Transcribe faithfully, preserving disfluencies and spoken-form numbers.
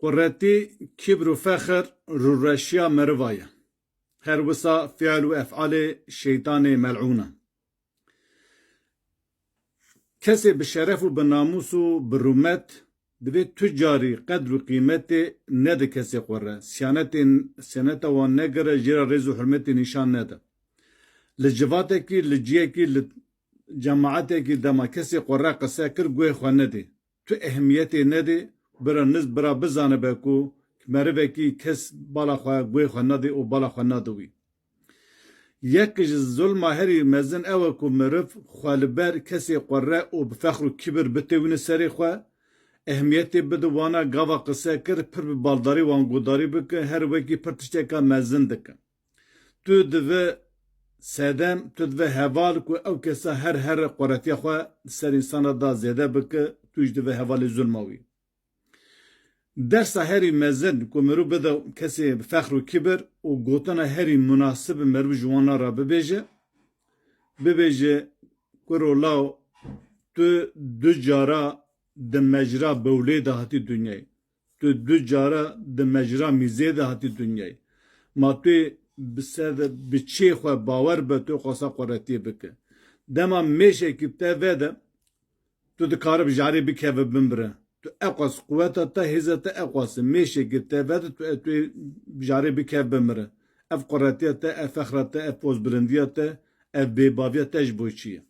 Quretî, kibr û fexir rûreşiya meriva ye. Her wisa fiil û efalê şeytanê mel'ûn e. Kesê bi şeref û bi namûs û bi rûmet divê tu carî qedr û qîmetê nede kesê xwe re. Siyanetê, siyaneta wan negere, jê re rêz û hurmetê nîşan nede. Li civatekî, li ciyekî, li cemaetekî dema kesê xwe re qise kir, guhê xwe nedê. Tu ehemiyetê nedê, bira niz, bira bizanibe ku merivekî kes bala xwe, guhê xwe nadê û bala xwe nade wî. Yek ji zulma herî mezin ew e ku meriv xwe li ber kesê xwe re û bi fexr û kibir bitewîne serê xwe, ehemiyetê bide wana gava qise kir, pir bi baldarî wan guhdarî bike, her wekî pir tişteka mezin dike. Tu divi sedem, tu divi heval ku ew kesa her her quretiya xwe ser însana da zêde bike, tu jî divi hevalê zulma wî. Dersa herî mezin ku mirov bide kesê bi fexr û kibir û gotina herî munasib meriv ji wana re bibêje, bibêje, kuro law, tu du cara di mejra bewlê de hatî dinyayê. Tu du cara di mejra mîzê de hatî dinyayê. Ma tu yê bi ser de, bi çê xwe bawer be, tu xwesa quretiyê bike. Dema mêşekî bi te vede, tu dikare bi jarê bikeve bimire. Tu eqas quweta te, hêza te eqas e. Mêşekî bi te vede, tu, tu yê bi jarê bikev bimire. Ev quretiya te, ev fexra te, ev pozbilindiya te, ev bêbaviya te ji bo çi ye?